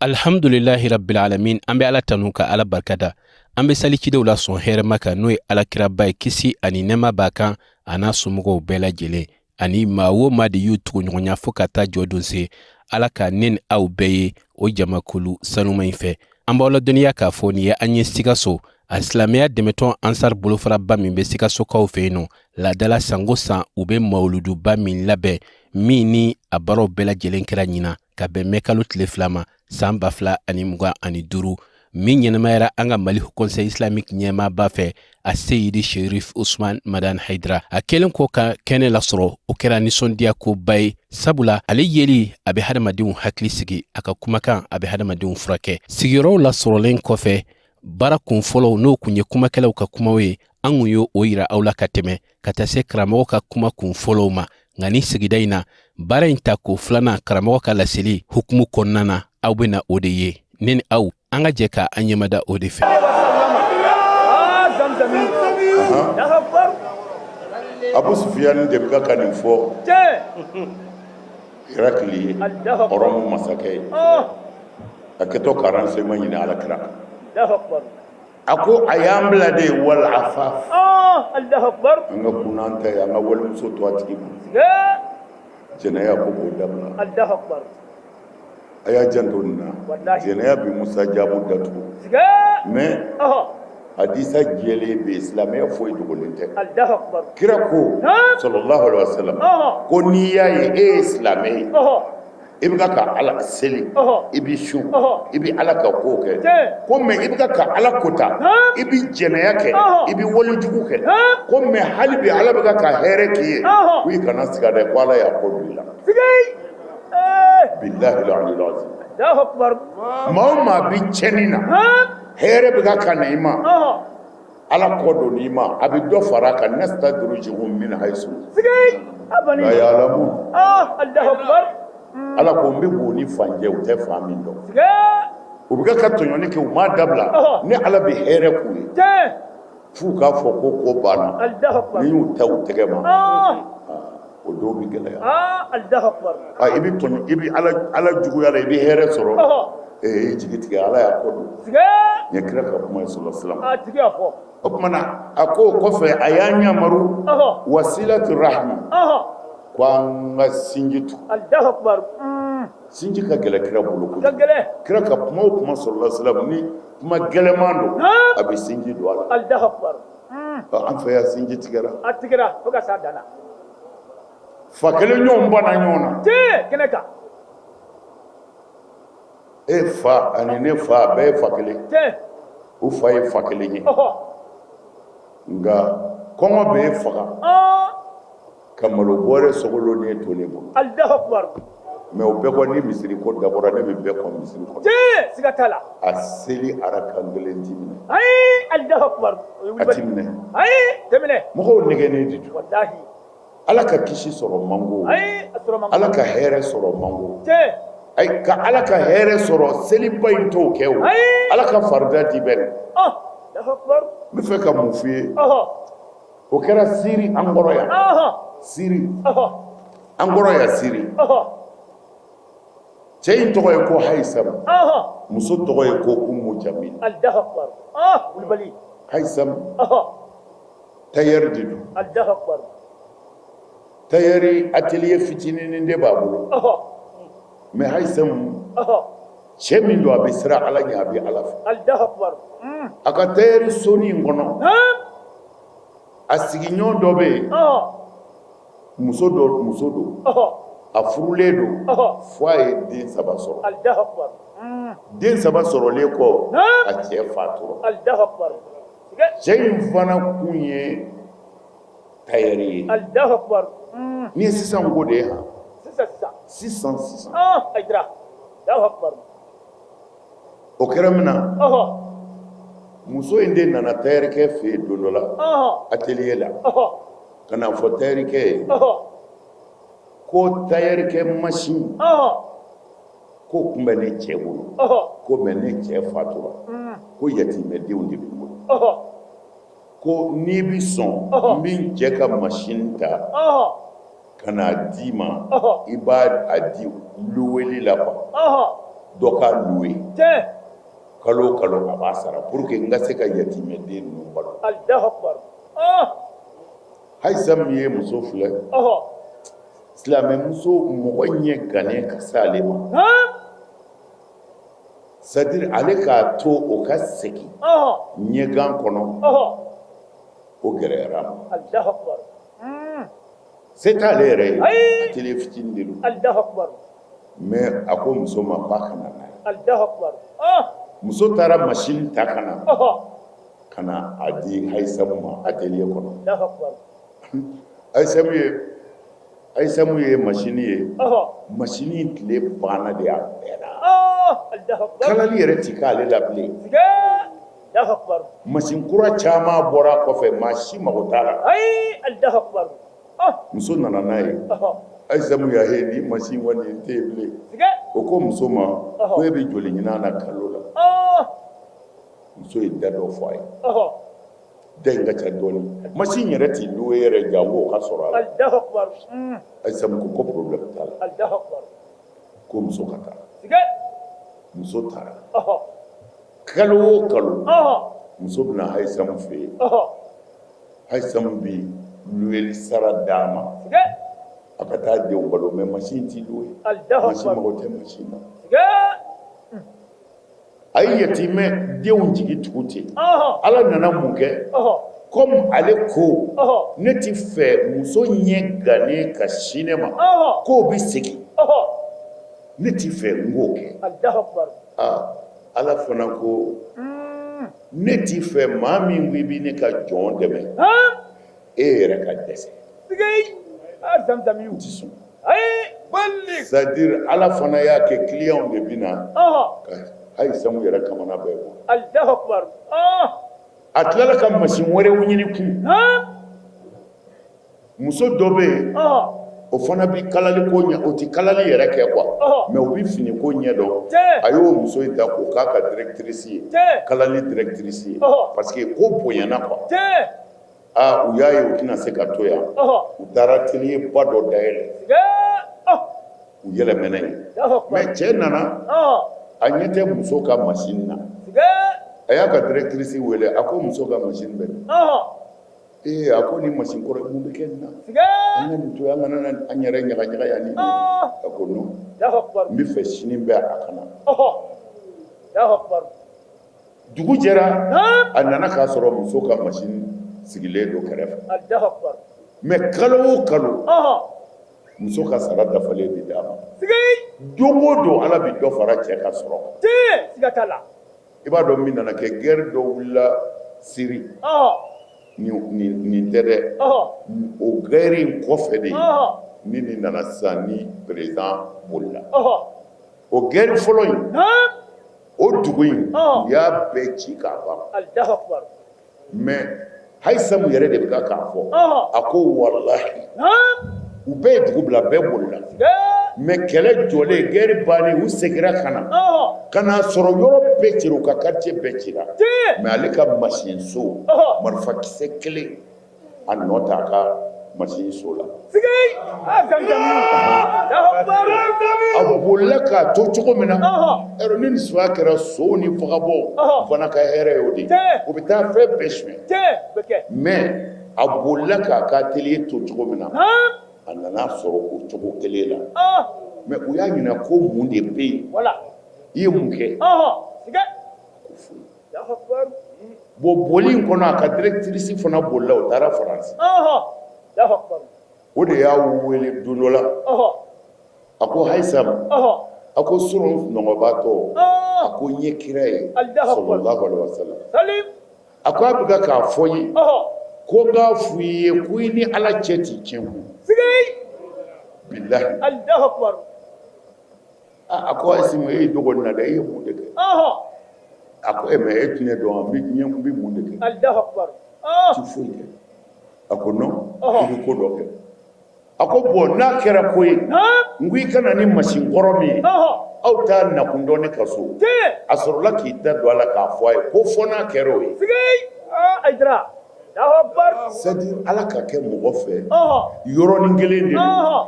Alhamdulilahi rabbil alamin. An bɛ Ala tanu ka Ala barikada. An bɛ sali cidenw la sɔn hɛrɛma kan, n'o ye Alakiraba ye, kisi ani nɛɛma b'a kan, a n'a somɔgɔw bɛɛ lajɛlen ani maa o maa de y'u tuguɲɔgɔnya fo ka taa jɔ don se. Ala ka ne ni aw bɛɛ ye o jamakulu sanuma in fɛ. An b'aw ladɔnniya k'a fɔ nin ye an ye Sikaso, a silamɛya dɛmɛtɔn Ansar bolofaraba min bɛ Sikasokaw fɛ yen nɔ. Laadala san o san u bɛ mawuluduba min labɛn, min ni a baaraw bɛɛ lajɛlen kɛra ɲinan ka bɛn mɛkalo tile 2 ma san 2025, min ɲɛnamayara an ka Mali Conseil islamique ɲɛmaaba fɛ, a Seyidi Sherif Usman Madan Haidara. A kɛlen kɔ ka kɛnɛ lasɔrɔ, o kɛra nisɔndiya koba ye, sabula ale yeli a bɛ hadamadenw hakili sigi, a ka kumakan a bɛ hadamadenw furakɛ. Sigiyɔrɔw lasɔrɔlen kɔfɛ, baara kun fɔlɔw, n'o kun ye kumakɛlaw ka kumaw ye, an kun y'o yira aw la ka tɛmɛ ka taa se karamɔgɔ ka kuma kun fɔlɔw ma. Nka ni sigida in na, baara in ta ko filanan, karamɔgɔ ka laseli hukumu kɔnɔna na, aw bɛna o de ye. Ne ni aw, an ka jɛ ka an ɲɛmada o de fɛ. Abu Sufiyani de bɛ ka nin fɔ Herakili ye, Ɔrɔmu masakɛ ye, a kɛtɔ ka renseignement ɲini Ala kira kan. A ko a y'an bila de wal afaf, an ka kunan ta ye, an ka walimuso to a tigi bolo, jɛnɛya ko k'o dabila. A y'a janto nin na, jɛnɛya bɛ musajabu datugu. Mais hadisa jɛlen bɛ yen, silamɛya foyi dogolen tɛ. Kira ko sallallahu alaihi wasallam ko n'i y'a ye e ye silamɛ ye, i bɛ ka ala seli, i bɛ sun, i bɛ ala ka ko kɛ, ko mais i bɛ ka ala kota, i bɛ jɛnɛya kɛ, i bɛ walejugu kɛ, ko mais hali bi ala bɛ ka hɛrɛ k'i ye, ko i kana siga dɛ, ko ala y'a kɔ don i la. Bilahi aliyul azim, maa o maa bɛ tiɲɛni na, hɛrɛ bɛ ka na i ma, ala kɔ don i ma, a bɛ dɔ fara a kan. Nastadrijuhum min hayisu la ya'lamun. Ala ko n bɛ b'u ni fan cɛ, u tɛ fan min dɔn. U bɛ ka tɔɲɔni kɛ, u m'a dabila, ne ala bɛ hɛrɛ k'u ye f'u k'a fɔ ko ko banna. N'i y'u ta u tɛgɛ ma, o dɔw bɛ gɛlɛya. I bɛ tɔɲɔ, i bɛ ala juguya la, i bɛ hɛrɛ sɔrɔ, ee jigi tigɛ, ala y'a kɔ don. Nin ye kira ka kuma ye sallallahu alaihi wasallam. O tuma na, a ko o kɔfɛ, a y'an yamaru wasilatu rahmi, ko an ka sinji tugu. Sinji ka gɛlɛn kira bolo kojugu. Kira ka kuma o kuma sallallahu alaihi wasallam, ni kuma gɛlɛman don, a bɛ sinji don a la. An fɛ yan, sinji tigɛra. A tigɛra fo ka s'a dan na. Fa kelen ɲɔgɔn banna ɲɔgɔn na. Kɛnɛ kan. E fa ani ne fa bɛɛ ye fa kelen, u fa ye fa kelen ye, nka kɔngɔ bɛ e faga ka malo bɔrɛ sogolo ne to ne bolo. Mais o bɛɛ kɔ, ni misiri ko dabɔra, ne bɛ bɛɛ kɔn misiri kɔnɔ. Siga t'a la. A seli arakan kelen ti minɛ. Ayi, A ti minɛ. Ayi, tɛ minɛ. Mɔgɔw nɛgɛnnen de don. Ala ka kisi sɔrɔ man go, ala ka hɛrɛ sɔrɔ man go. Ayi, ka ala ka hɛrɛ sɔrɔ, seliba in t'o kɛ o. Ala ka farida di bɛ. N bɛ fɛ ka mun f'i ye? O kɛra Siri, an kɔrɔ yan Siri, an kɔrɔ yan Siri. Cɛ in tɔgɔ ye ko Hayisam, muso tɔgɔ ye ko Umu Jamil. Hayisam tailleur de don, tailleur atelier fitinin de b'a bolo. Mais Hayisam, cɛ min don, a bɛ siran ala ɲɛ, a bɛ ala fɛ. A ka tailleur sonin in kɔnɔ, a sigiɲɔgɔn dɔ bɛ yen, muso dɔ, muso don, a furulen don fo a ye den saba sɔrɔ. Den saba sɔrɔlen kɔ, a cɛ fatura. Cɛ in fana kun ye tailleur ye. Ni ye sisan ko de ye han, sisan sisan. O kɛra min na, muso in de nana tailleurkɛ fɛ yen don dɔ la, atelier la, ka n'a fɔ tailleurkɛ ye ko tailleurkɛ machine ko tun bɛ ne cɛ bolo, ko mais ne cɛ fatura, ko yatimɛdenw de bɛ n bolo, ko n'i bɛ sɔn, n bɛ n cɛ ka machine ta ka n'a d'i ma, i b'a a di luweli la quoi. Dɔ k'a louer kalo o kalo a b'a sara pour que n ka se ka yatimɛden ninnu balo. Hayisa min ye muso filɛ, silamɛmuso mɔgɔ ɲɛ gannen ka se ale ma, c'est à dire ale k'a to o ka segin ɲɛgan kɔnɔ, o gɛlɛyara a ma. Se t'ale yɛrɛ ye, atelier fitinin de don, mais a ko muso ma k'a ka na n'a ye. Muso taara machine ta ka na ka na a di Hayisamu ma atelier kɔnɔ. Hayisamu ye Hayisamu ye machine ye, machine tile banna de, a mɛnna, kalali yɛrɛ ti k'ale la bilen. Machine kura caman bɔra a kɔfɛ, maa si mago t'a la. Muso nana n'a ye. Hayisamu y'a ye ni machine kɔni tɛ yen bilen. O ko muso ma ko e bɛ joli ɲini a na kalo la? Muso ye da dɔ fɔ a ye, da in ka ca dɔɔni, machine yɛrɛ tɛ louer yɛrɛ, janko o ka sɔrɔ a la. Hayisamu ko ko problème t'a la, ko muso ka taa. Muso taara. Kalo o kalo muso bɛ na Hayisamu fɛ yen. Hayisamu bɛ luweli sara d'a ma a ka taa denw balo, mais machine tɛ louer, machine mago tɛ machine na. A ye yatimɛ denw jigi tugu ten. Ala nana mun kɛ? Comme ale ko ne tɛ fɛ muso ɲɛ gannen ka sin ne ma k'o bɛ segin, ne tɛ fɛ n k'o kɛ. Ala fana ko ne tɛ fɛ maa min ko i bɛ ne ka jɔn dɛmɛ, e yɛrɛ ka dɛsɛ. N tɛ sɔn. C'est à dire Ala fana y'a kɛ clients de bɛ na ka Hayisamu yɛrɛ kamana bɛɛ bɔ. A tilala ka machine wɛrɛw ɲini kun. Muso dɔ bɛ yen, o fana bɛ kalali ko ɲɛ, o tɛ kalali yɛrɛ kɛ quoi, mais o bɛ fini ko ɲɛ dɔn. A y'o muso in ta k'o k'a ka directrice ye, kalali directrice ye, parce que ko bonyana quoi. Aa, u y'a ye u tɛna se ka to yan. U taara atelier ba dɔ dayɛlɛ, u yɛlɛmɛna yen. Mais cɛ nana, a ɲɛ tɛ muso ka machine na. A y'a ka directrice wele, a ko muso ka machine bɛ min? Ee, a ko ni machine kɔrɔ, mun bɛ kɛ nin na? An ka nin to yen, an kana an yɛrɛ ɲagaɲaga yan ni. A ko non, n bɛ fɛ sini bɛɛ a ka na. Dugu jɛra, a nana k'a sɔrɔ muso ka machine sigilen don kɛrɛfɛ. Mais kalo o kalo muso ka sara dafalen bɛ d'a ma. Don o don Ala bɛ dɔ fara cɛ ka sɔrɔ kan. I b'a dɔn min nana kɛ? Guerre dɔ wulila Syrie. Nin tɛ dɛ, o guerre in kɔfɛ de ni nin nana sisan, ni président bolila. O guerre fɔlɔ in, o dugu in, u y'a bɛɛ ci k'a ban. Mais Hayisamu yɛrɛ de bɛ k'a fɔ, a ko walahi, u bɛɛ ye dugu bila, bɛɛ bolila. Mais kɛlɛ jɔlen, guerre bannen, u seginna ka na ka n'a sɔrɔ yɔrɔ bɛɛ cira, u ka quartier bɛɛ cira. Mais ale ka machine so, marifakisɛ kelen a nɔ t'a ka machine so la. A bolila k'a to cogo min na, ɛrɔ ni nin suya kɛra, sow ni vagabond fana ka hɛrɛ ye o de ye, u bɛ taa fɛn bɛɛ suɲɛ. Mais a bolila k'a ka atelier to cogo min na, a nana sɔrɔ o cogo kelen la. Mais u y'a ɲininka ko mun de bɛ yen, i ye mun kɛ? Ko foyi. Bon, boli in kɔnɔ, a ka directrice fana bolila, o taara Faransi. O de y'a wele don dɔ la, a ko Hayisamu, a ko surɔ sunɔgɔbaatɔ, a ko n ye kira ye sallallahu alaihi wasallam. A ko a bɛ ka k'a fɔ n ye ko n k'a fɔ i ye ko i ni Ala cɛ t'i tiɲɛ kun. Bilahi. A ko Hayisamu, e y'i dogo nin na dɛ, e ye mun de kɛ? A ko e, mais e tɛ ne dɔn, n bɛ diɲɛ, n bɛ mun de kɛ? Ti foyi kɛ. A ko non, i bɛ ko dɔ kɛ. A ko bon, n'a kɛra ko ye, n ko i ka na ni masin kɔrɔ min ye, aw t'a nakun dɔn ne ka so. A sɔrɔla k'i da don a la k'a fɔ a ye ko fɔ n'a kɛra o ye. C'est à dire Ala ka kɛ mɔgɔ fɛ yɔrɔnin kelen de don.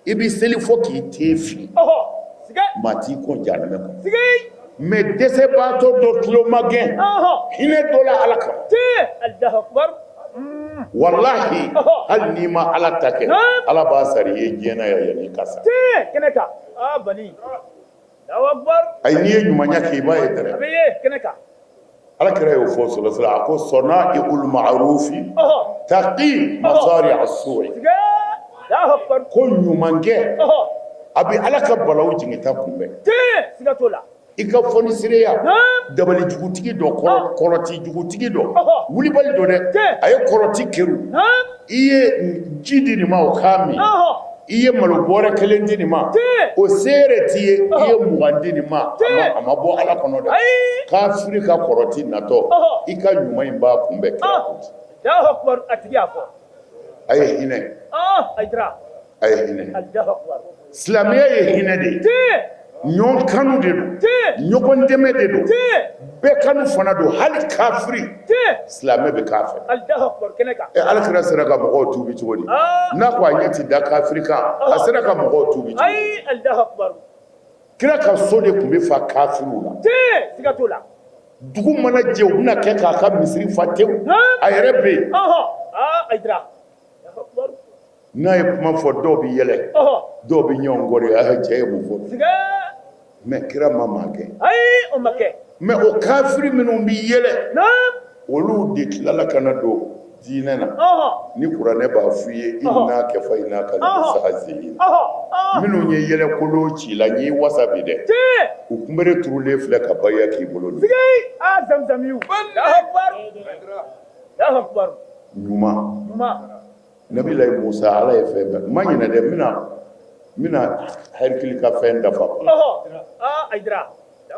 I bɛ seli fo k'i ten fin. Maa t'i kɔn jahanamɛ kɔnɔ. Mais dɛsɛbaatɔ dɔ tulomagɛn hinɛ dɔ la Ala kama. Walahi hali n'i ma Ala ta kɛ, Ala b'a sara i ye diɲɛ na yan yanni i ka sa. Ayi, n'i ye ɲumanya kɛ i b'a ye dɛrɛ. Ala kira y'o fɔ sɔlɔsɔlɔ a ko sɔna'iul ma'rufi taqi masari as-su'i ko ɲumankɛ a bɛ Ala ka balawu jigin ta kunbɛn. I ka fonisireya dabalijugutigi dɔ kɔrɔtijugutigi dɔ wulibali dɔ dɛ a ye kɔrɔti kerun i ye ji di nin ma o k'a min i ye malo bɔrɛ kelen di nin ma o se yɛrɛ t'i ye i ye 20 di nin ma a ma bɔ Ala kɔnɔ dɛ kafiri ka kɔrɔti natɔ i ka ɲuman in b'a kunbɛn kira ko ten a tigi y'a fɔ a ye hinɛ a ye hinɛ silamɛya ye hinɛ de ye ɲɔgɔn kanu de don ɲɔgɔn dɛmɛ de don bɛɛ kanu fana don hali kafiri silamɛ bɛ k'a fɛ ala kira sera ka mɔgɔw tuubi cogo di n'a ko a ɲɛ tɛ da kafiri kan a sera ka mɔgɔw tuubi cogo kira ka so de tun bɛ fa kafiriw la dugu mana jɛ u bɛna kɛ k'a ka misiri fa tewu a yɛrɛ bɛ yen N'a ye kuma fɔ dɔw bɛ yɛlɛ dɔw bɛ ɲɔgɔn kɔri a cɛ ye mun fɔ mais kira ma maa gɛn mais o kafiri minnu bɛ yɛlɛ olu de tilala ka na don diinɛ na ni kuranɛ b'a f'i ye inna kafaynaka al-mustahzi'in minnu ye yɛlɛkolon ci la n y'i wasa bi dɛ u kunbere turulen filɛ ka baya k'i bolo ɲuman Nabilayi Musa Ala ye fɛn bɛɛ n ma ɲinɛ dɛ n bɛna n bɛna Hercule ka fɛn dafa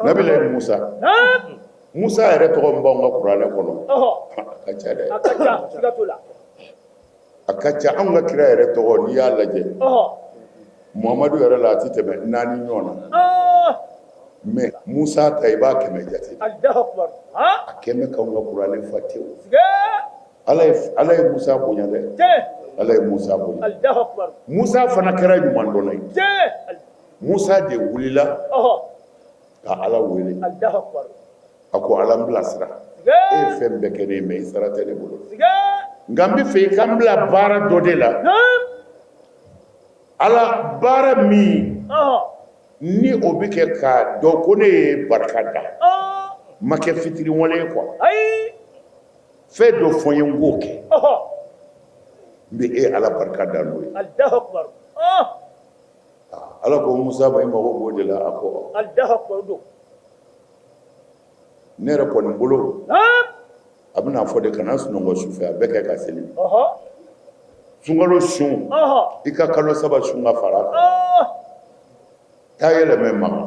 Nabilayi Musa Musa yɛrɛ tɔgɔ min b'anw ka kuranɛ kɔnɔ a ka ca dɛ a ka ca anw ka kira yɛrɛ tɔgɔ n'i y'a lajɛ Muhamadu yɛrɛ la a tɛ tɛmɛ naani ɲɔgɔn na mais Musa ta i b'a kɛmɛ jate a kɛmɛ k'anw ka kuranɛ fa tewu Ala ye Musa bonya dɛ Ala ye Musa bonya Musa fana kɛra ɲumandɔnna ye Musa de wulila ka Ala wele a ko Ala n bilasira e ye fɛn bɛɛ kɛ ne ye mais i sara tɛ ne bolo nka n bɛ fɛ i ka n bila baara dɔ de la Ala baara min ni o bɛ kɛ k'a dɔn ko ne ye barika da n ma kɛ fitiriwale ye quoi fɛn dɔ fɔ n ye n k'o kɛ n bɛ e Ala barika da n'o ye Ala ko Musa ma i mago b'o de la a ko ne yɛrɛ kɔni bolo a bɛna fɔ de kana sunɔgɔ su fɛ a bɛɛ kɛ ka seli sunkalo sun i ka kalo saba sun ka fara kan taa yɛlɛmɛ ma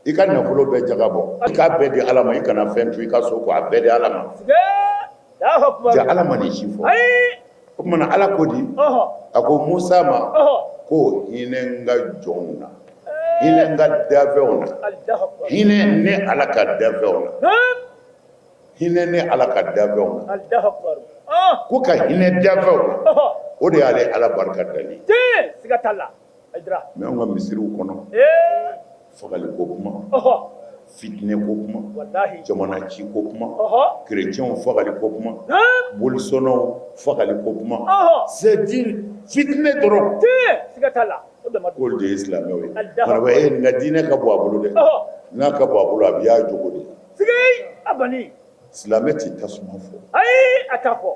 i ka nafolo bɛɛ jaga bɔ i k'a bɛɛ di Ala ma i kana fɛn to i ka so kɔ a bɛɛ di Ala ma ja Ala ma nin si fɔ o tuma na Ala ko di a ko Musa ma ko hinɛ n ka jɔnw na hinɛ n ka dafɛnw na hinɛ ne Ala ka dafɛnw na hinɛ ne Ala ka dafɛnw na ko ka hinɛ dafɛnw na o de y'ale Ala barika dali mais anw ka misiriw kɔnɔ fagali ko kuma fitinɛ ko kuma jamana ci ko kuma kerecɛnw fagali ko kuma bolisɔnnaw fagali ko kuma c'est à dire fitinɛ dɔrɔn k'olu de ye silamɛw ye e nin ka diinɛ ka bon a bolo dɛ n'a ka bon a bolo a bɛ y'a jogo de silamɛ tɛ tasuma fɔ ayi a t'a fɔ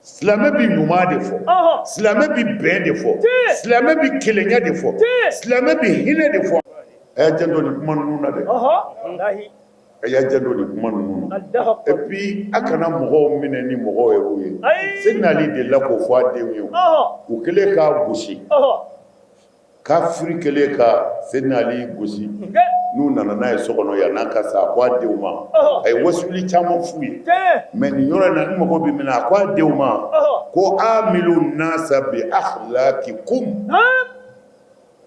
Silamɛ bɛ ɲuman de fɔ silamɛ bɛ bɛn de fɔ silamɛ bɛ kelenya de fɔ silamɛ bɛ hinɛ de fɔ a y'a janto nin kuma ninnu na dɛ a y'a janto nin kuma ninnu na et puis a kana mɔgɔw minɛ ni mɔgɔw yɛrɛw ye Seydina Ali delila k'o fɔ a denw ye u kɛlen k'a gosi Kafiri kɛlen ka Seydina Ali gosi n'u nana n'a ye so kɔnɔ yann'a ka sa a ko a denw ma a ye wasuli caman f'u ye mais nin yɔrɔ in na n mago bɛ min na a ko a denw ma ko amilu nasa bi akhlaqikum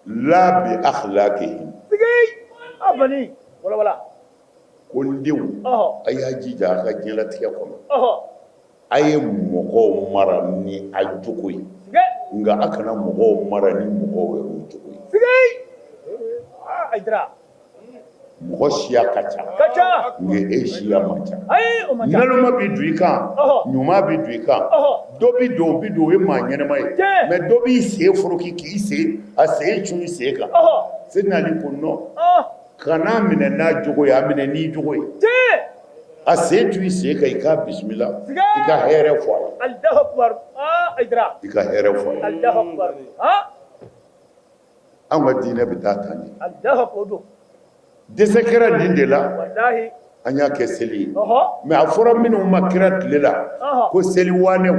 la bi akhlaqihim ko n denw a y'a jija a ka diɲɛlatigɛ kɔnɔ a ye mɔgɔw mara ni a jogo ye. Nka a kana mɔgɔw mara ni mɔgɔw yɛrɛw jogo ye. Mɔgɔ siya ka ca, nka e siya man ca. Naloma bɛ don i kan, ɲuman bɛ don i kan, dɔ bɛ don, o bɛ don, o ye maa ɲɛnama ye, mais dɔ b'i sen foroki k'i sen, a sen cun i sen kan. Seydina Ali ko non, kan'a minɛ n'a jogo ye, a minɛ n'i jogo ye. A sen tun i sen kan, i k'a bisimila, i ka hɛrɛ fɔ a ye, i ka hɛrɛ fɔ a ye. An ka diinɛ bɛ taa tan de. Dɛsɛ kɛra nin de la, an y'a kɛ seli ye. Mais a fɔra minnu ma kira tile la ko seliwanɛw,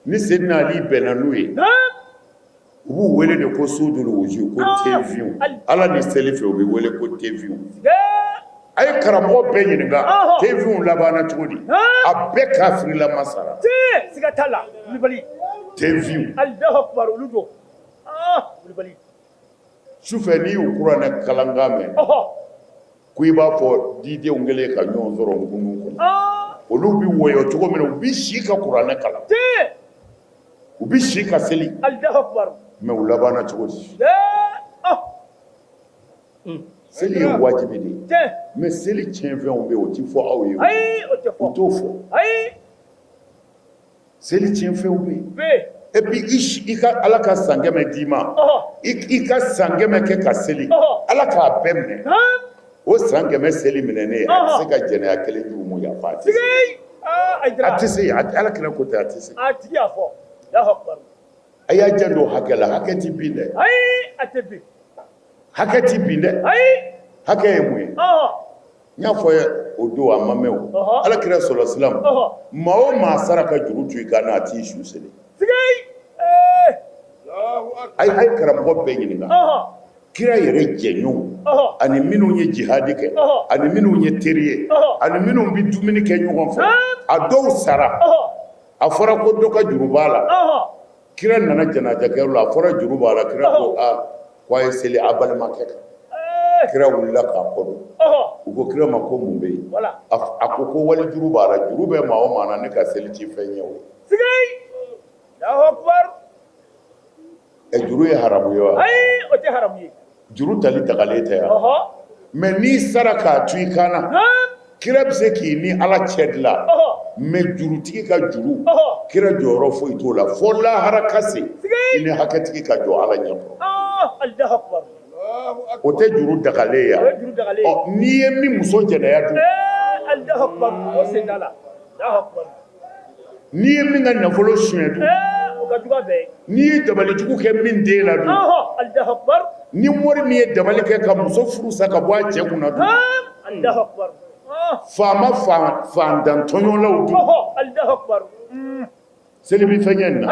ni Seydina Ali bɛnna n'u ye, u b'u wele de ko sudul wujuh, ko tenfinw. Ala ni seli fɛ, u bɛ wele ko tenfinw. A ye karamɔgɔ bɛɛ ɲininka, tenfinw labanna cogo di? A bɛɛ kafirilama sara. Siga t'a la, wulibali. Tenfinw. Alahu akubar, olu don. Wulibali. Sufɛ, n'i y'u kuranɛ kalankan mɛn, ko i b'a fɔ didenw kɛlen ka ɲɔgɔn sɔrɔ nkunun kɔnɔ, olu bɛ wɔyɔ cogo min na, u bɛ si ka kuranɛ kalan, u bɛ si ka seli, mais u labanna cogo di? Seli ye wajibi de ye, mais seli tiɲɛfɛnw bɛ yen, o tɛ fɔ aw ye, u t'o fɔ. Seli tiɲɛfɛnw bɛ yen. Et puis i ka Ala ka san 100 d'i ma, i ka san 100 kɛ ka seli, Ala k'a bɛɛ minɛ. O san 100 seli minɛnen, a tɛ se ka jɛnɛya kelen jurumu yafa, a tɛ se. A tɛ se, Ala kira ko ten, a tɛ se. A tigi y'a fɔ. Alahu akubar. A y'a janto hakɛ la, hakɛ tɛ bin dɛ. Ayi, a tɛ bin. Hakɛ tɛ bin dɛ. Ayi. Hakɛ ye mun ye? N y'a fɔ ye o don, a ma mɛn o. Ala kira sɔlɔ silam, maa o maa sara ka juru to i kan na, a t'i su seli. A ye karamɔgɔ bɛɛ ɲininka, kira yɛrɛ jɛɲɔgɔnw ani minnu ye jihadi kɛ ani minnu ye teri ye ani minnu bɛ dumuni kɛ ɲɔgɔn fɛ, a dɔw sara, a fɔra ko dɔ ka juru b'a la. Kira nana janajakɛyɔrɔ la, a fɔra juru b'a la. Kira ko aa, ko a ye seli a balimakɛ kan. Kira wulila k'a kɔ don. U ko kira ma ko mun bɛ yen? A ko ko wali juru b'a la. Juru bɛ maa o maa na, ne ka seli ti fɛn ɲɛ o ye. Ɛ, juru ye haramu ye wa? Ayi, o tɛ haramu ye. Juru tali dagalen tɛ yan, mais n'i sara k'a to i kan na, kira bɛ se k'i ni Ala cɛ dilan, mais jurutigi ka juru, kira jɔyɔrɔ foyi t'o la fo lahara ka se, i ni hakɛtigi ka jɔ Ala ɲɛkɔrɔ. O tɛ juru dagalen ye. Ɔ, n'i ye min muso jɛnɛya dun, n'i ye min ka nafolo suɲɛ dun, n'i ye dabalijugu kɛ min den la dun, ni mori min ye dabali kɛ ka muso furu sa ka bɔ a cɛ kunna dun, faama fantan tɔɲɔlaw dun, seli bɛ fɛn ɲɛ nin na?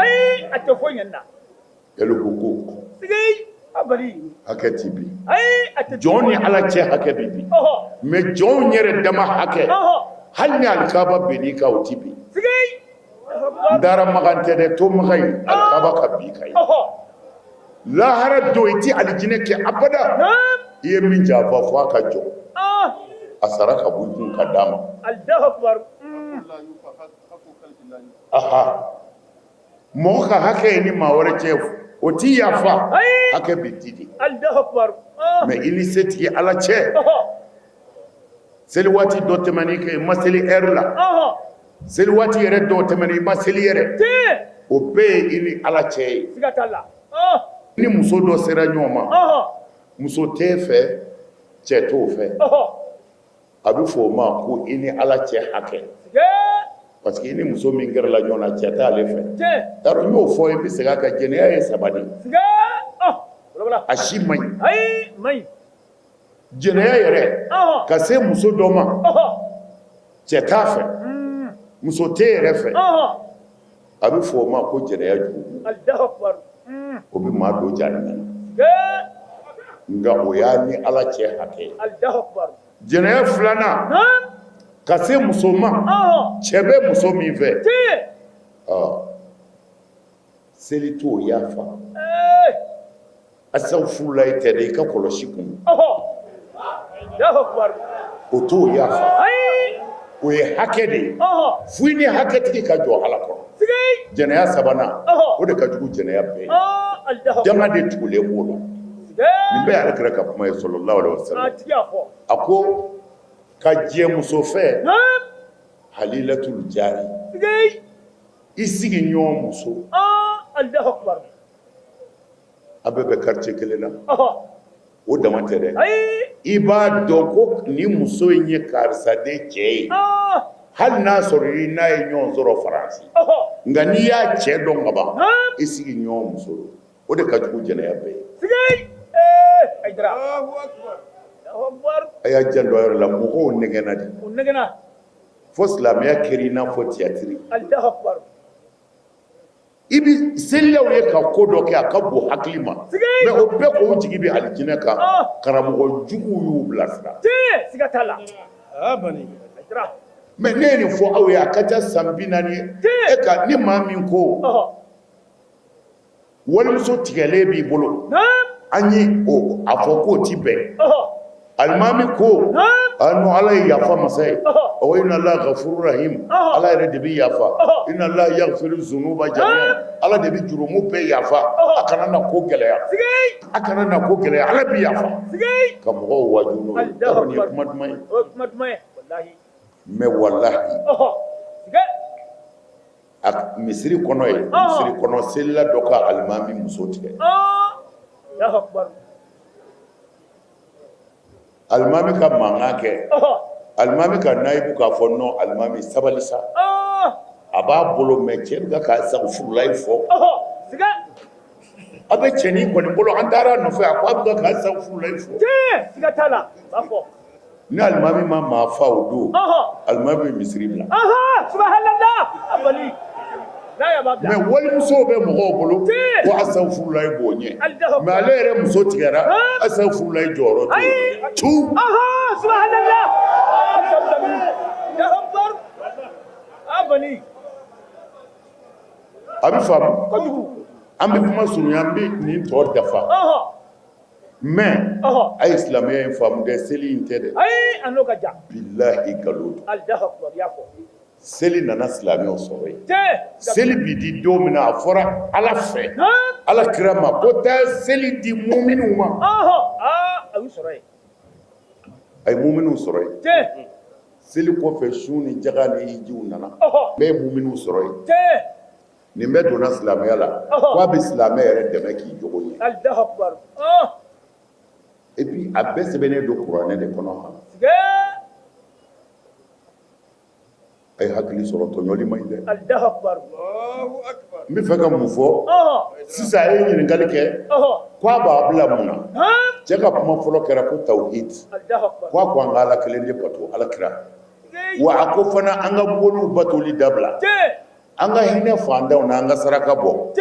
A tɛ foyi ɲɛ nin na. Ko hakɛ tɛ bin. Jɔn ni Ala cɛ hakɛ bɛ bin, mais jɔnw yɛrɛ dama hakɛ, hali ni alikaba binn'i kan, o tɛ bin. N taara Makan tɛ dɛ, to Makan yen, alikaba ka bin i kan yen. Lahara don, i tɛ alijinɛ kɛ abada. I ye min janfa, fo a ka jɔ a sara ka bɔ i kun ka d'a ma. Aha, mɔgɔ ka hakɛ ye ni maa wɛrɛ cɛ, o t'i yafa, hakɛ bɛ di de. Mais i ni setigi Ala cɛ, seli waati dɔ tɛmɛn'i kan, i ma seli heure la, seli waati yɛrɛ dɔw tɛmɛna, i ma seli yɛrɛ, o bɛɛ ye i ni Ala cɛ ye. Ni muso dɔ sera ɲɔgɔn ma, muso t'e fɛ, cɛ t'o fɛ, a bɛ fɔ o ma ko i ni Ala cɛ hakɛ, parce que i ni muso min gɛrɛla ɲɔgɔn na, cɛ t'ale fɛ. T'a dɔn, n y'o fɔ, i bɛ segin a kan, jɛnɛya ye saba de ye, a si man ɲi. Jɛnɛya yɛrɛ, ka se muso dɔ ma, cɛ t'a fɛ, muso t'e yɛrɛ fɛ, a bɛ fɔ o ma ko jɛnɛya jurumu, o bɛ maa don jahanama na, nka o y'a ni Ala cɛ hakɛ ye. Jɛnɛya filanan, ka se muso ma, cɛ bɛ muso min fɛ, seli t'o yafa. Asafurulayi tɛ dɛ, i ka kɔlɔsi kun, o t'o yafa. O ye hakɛ de ye, fo i ni hakɛtigi ka jɔ Ala kɔrɔ. Jɛnɛya sabanan, o de ka jugu jɛnɛya bɛɛ ye. Danga de tugulen b'o la. Nin bɛɛ ye Alakira ka kuma ye salalahu alehi wasalam. A ko ka jɛ muso fɛ, halilatul jari, i sigiɲɔgɔn muso. A bɛɛ bɛ quartier kelen na, o dama tɛ dɛ, i b'a dɔn ko nin muso in ye karisa den cɛ ye, hali n'a sɔrɔ i n'a ye ɲɔgɔn sɔrɔ Faransi, nka n'i y'a cɛ dɔn ka ban, i sigiɲɔgɔn muso don. O de ka jugu jɛnɛya bɛɛ ye. A y'a janto a yɛrɛ la, mɔgɔw nɛgɛnna de fo silamɛya kɛra i n'a fɔ tiyatiri. I bɛ selilaw ye ka ko dɔ kɛ, a ka bon hakili ma, mais o bɛɛ k'o jigi bɛ alijinɛ kan. Karamɔgɔ juguw y'u bilasira. Mais ne ye nin fɔ aw ye, a ka ca san 40 ye. E ka ni maa min ko walimuso tigɛlen b'i bolo, an ye a fɔ k'o ti bɛn. Alimami ko non, Ala ye yafa masa ye, ɔ inna Allaha gafuru rahim, Ala yɛrɛ de bɛ yafa, inna Allaha yaghfiru zunuba jami'an, Ala de bɛ jurumu bɛɛ yafa, a kana na ko gɛlɛya, a kana na ko gɛlɛya, Ala bɛ yafa. Ka mɔgɔw waaju n'o ye, nin ye kuma duman ye. Mais walahi, a misiri kɔnɔ yen, misiri kɔnɔ selila dɔ ka alimami muso tigɛ. Alimami ka mankan kɛ, alimami ka nayibu k'a fɔ non, alimami sabali sa, a b'a bolo, mais cɛ bɛ ka asafurulayi fɔ, a bɛ cɛnin kɔni bolo, an taara a nɔfɛ, a ko a bɛ ka asafurulayi fɔ. Ni alimami ma maa fa o don, alimami bɛ misiri bila. Mais walimusow bɛ mɔgɔw bolo ko asafurulayi b'o ɲɛ, mais ale yɛrɛ muso tigɛra, asafurulayi jɔyɔrɔ t'o ye tu. A bɛ faamu, an bɛ kuma surunya, an bɛ nin tɔ dafa. Mais a ye silamɛya in faamu dɛ, seli in tɛ dɛ, bilahi nkalon don. Seli nana silamɛw sɔrɔ yen. Seli bi di don min na, a fɔra Ala fɛ Ala kira ma ko taa seli di muminiw ma. A ye muminiw sɔrɔ yen. Seli kɔfɛ, sun ni jaga ni hijiw nana, bɛɛ ye muminiw sɔrɔ yen. Nin bɛɛ donna silamɛya la k'a bɛ silamɛ yɛrɛ dɛmɛ k'i jogo ɲɛ. Et puis a bɛɛ sɛbɛnnen don kuranɛ de kɔnɔ. A ye hakili sɔrɔ, tɔɲɔli man ɲi dɛ. N bɛ fɛ ka mun fɔ sisan? A ye ɲininkali kɛ ko a b'a bila mun na. Cɛ ka kuma fɔlɔ kɛra ko tawhid, ko a ko an ka Ala kelen de bato, Ala kira wa a ko fana an ka boliw batoli dabila, an ka hinɛ fantanw na, an ka saraka bɔ,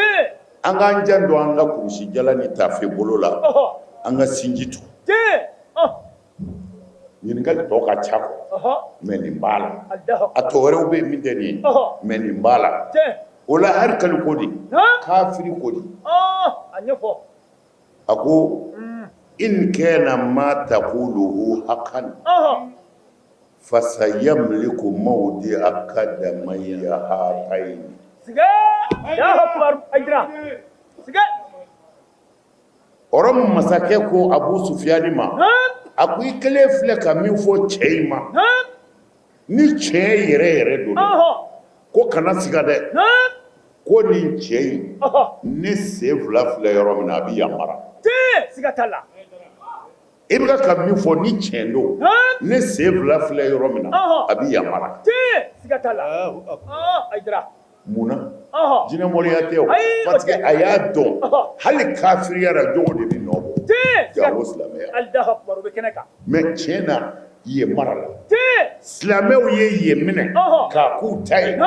an k'an janto an ka kurusi jala ni tafe bolo la, an ka sinji tugu. Ɲininkali tɔ ka ca kɔ, mais nin b'a la, a tɔ wɛrɛw bɛ yen min tɛ nin ye, mais nin b'a la. O la Harikali ko di, kafiri ko di, a ko in kana ma taquluhu hakan fasayamliku mawdi'a qadamayya hatayni. Ɔrɔmu masakɛ ko Abu Sufiyani ma, a ko i kelen filɛ ka min fɔ cɛ in ma, ni tiɲɛ yɛrɛ yɛrɛ don, ko kana siga dɛ, ko nin cɛ in, ne sen fila filɛ yɔrɔ min na, a bɛ yan mara. I bɛ ka min fɔ, ni tiɲɛ don, ne sen fila filɛ yɔrɔ min na, a bɛ yan mara. Mun na? Jinɛmoriya tɛ o, parce que a y'a dɔn hali kafiriya la, jogo de bɛ nɔ bɔ, janko silamɛya. Mais tiɲɛ na, yen mara la, silamɛw ye yen minɛ k'a k'u ta ye.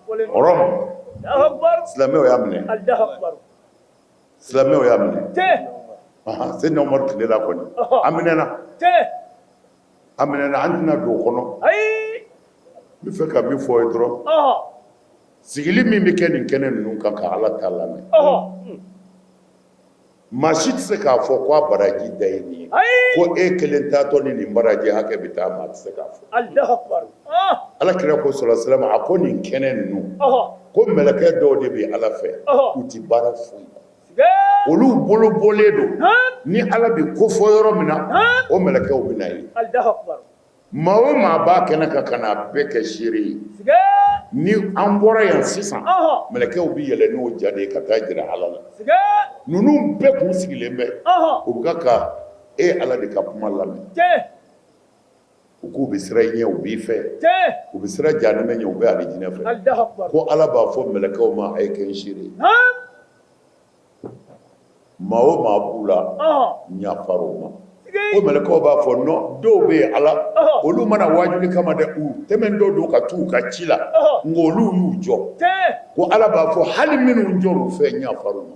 Rɔmu, silamɛw y'a minɛ, silamɛw y'a minɛ Seydina Umaru tile la kɔni, a minɛna, a minɛna. An tɛna don o kɔnɔ. N bɛ fɛ ka min fɔ ye dɔrɔn, sigili min bɛ kɛ nin kɛnɛ ninnu kan ka Ala ta lamɛn. Maa si tɛ se k'a fɔ ko a baraji da ye nin ye ko e kelen taatɔ ni nin baraji hakɛ bɛ taa maa tɛ se k'a fɔ. Ala kira ko sala salam a ko nin kɛnɛ ninnu ko mɛlɛkɛ dɔw de bɛ Ala fɛ u tɛ baara foyi la olu bolo bɔlen don ni Ala bɛ ko fɔ yɔrɔ min na o mɛlɛkɛw bɛ na yen. Maa o maa b'a kɛnɛ kan ka n'a bɛɛ kɛ seere ye ni an bɔra yan sisan mɛlɛkɛw bɛ yɛlɛ n'o ja de ye ka taa jira Ala la ninnu bɛɛ kun sigilen bɛ u bɛ ka e Ala de ka kuma lamɛn u k'u bɛ siran i ɲɛ u b'i fɛ u bɛ siran jahanama ɲɛ u bɛ alijinɛ fɛ ko Ala b'a fɔ mɛlɛkɛw ma a ye kɛ n seere ye Maa o maa b'u la n yafara u ma o mɛlɛkɛw b'a fɔ non dɔw bɛ yen Ala olu ma na waajuli kama dɛ u tɛmɛntɔ don ka t'u ka ci la nka olu y'u jɔ ko Ala b'a fɔ hali minnu jɔra u fɛ n yafara u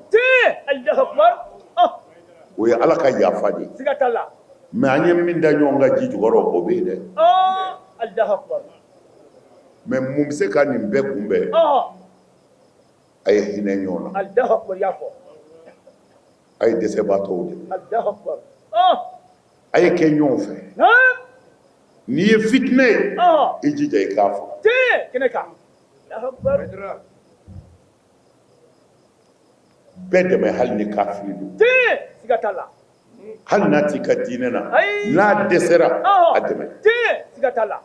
ma o ye Ala ka yafa de ye mais an ye min da ɲɔgɔn kan ji jukɔrɔ o bɛ yen dɛ mais mun bɛ se ka nin bɛɛ kunbɛn A ye hinɛ ɲɔgɔn na. Alahu akibaru i y'a fɔ. A ye dɛsɛbaatɔw dɛmɛ. Alahu akibaru. A ye kɛ ɲɔgɔn fɛ. Naam. N'i ye fitinɛ ye. I jija i k'a faga. Tiɲɛ kɛnɛ kan. Alahu akibaru. Bɛɛ dɛmɛ hali ni kafiri don. Tiɲɛ siga t'a la. Hali n'a t'i ka diinɛ na. Ayi. N'a dɛsɛra. A dɛmɛ. Tiɲɛ siga t'a la.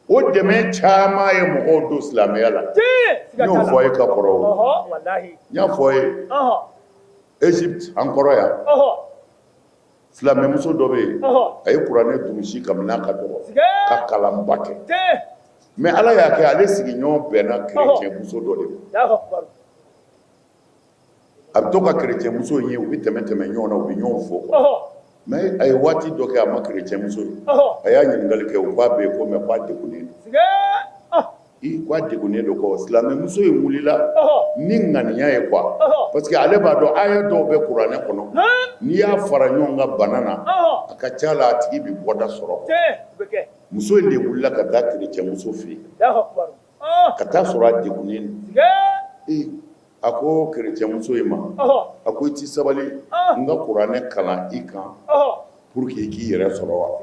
O dɛmɛ caman ye mɔgɔw don silamɛya la n y'o fɔ a ye ka kɔrɔ o n y'a fɔ a ye Egypte an kɔrɔ yan silamɛmuso dɔ bɛ yen a ye kuranɛ durusi kabini n'a ka dɔgɔ ka kalanba kɛ mais Ala y'a kɛ ale sigiɲɔgɔn bɛnna kerecɛnmuso dɔ de ma A bɛ to ka kerecɛnmuso in ye u bɛ tɛmɛ tɛmɛ ɲɔgɔn na u bɛ ɲɔgɔn fo quoi mais a ye waati dɔ kɛ a ma kerecɛnmuso ye a y'a ɲininkali kɛ u k'a bɛ yen ko mais k'a degunnen don i k'a degunnen don quoi silamɛmuso in wulila ni ŋaniya ye quoi parce que ale b'a dɔn aya dɔw bɛ kuranɛ kɔnɔ n'i y'a fara ɲɔgɔn kan bana na a ka ca la a tigi bɛ bɔda sɔrɔ muso in de wulila ka taa kerecɛnmuso fɛ yen ka taa sɔrɔ a degunnen don a ko kerecɛnmuso in ma a ko i tɛ sabali n ka kuranɛ kalan i kan pour que i k'i yɛrɛ sɔrɔ wa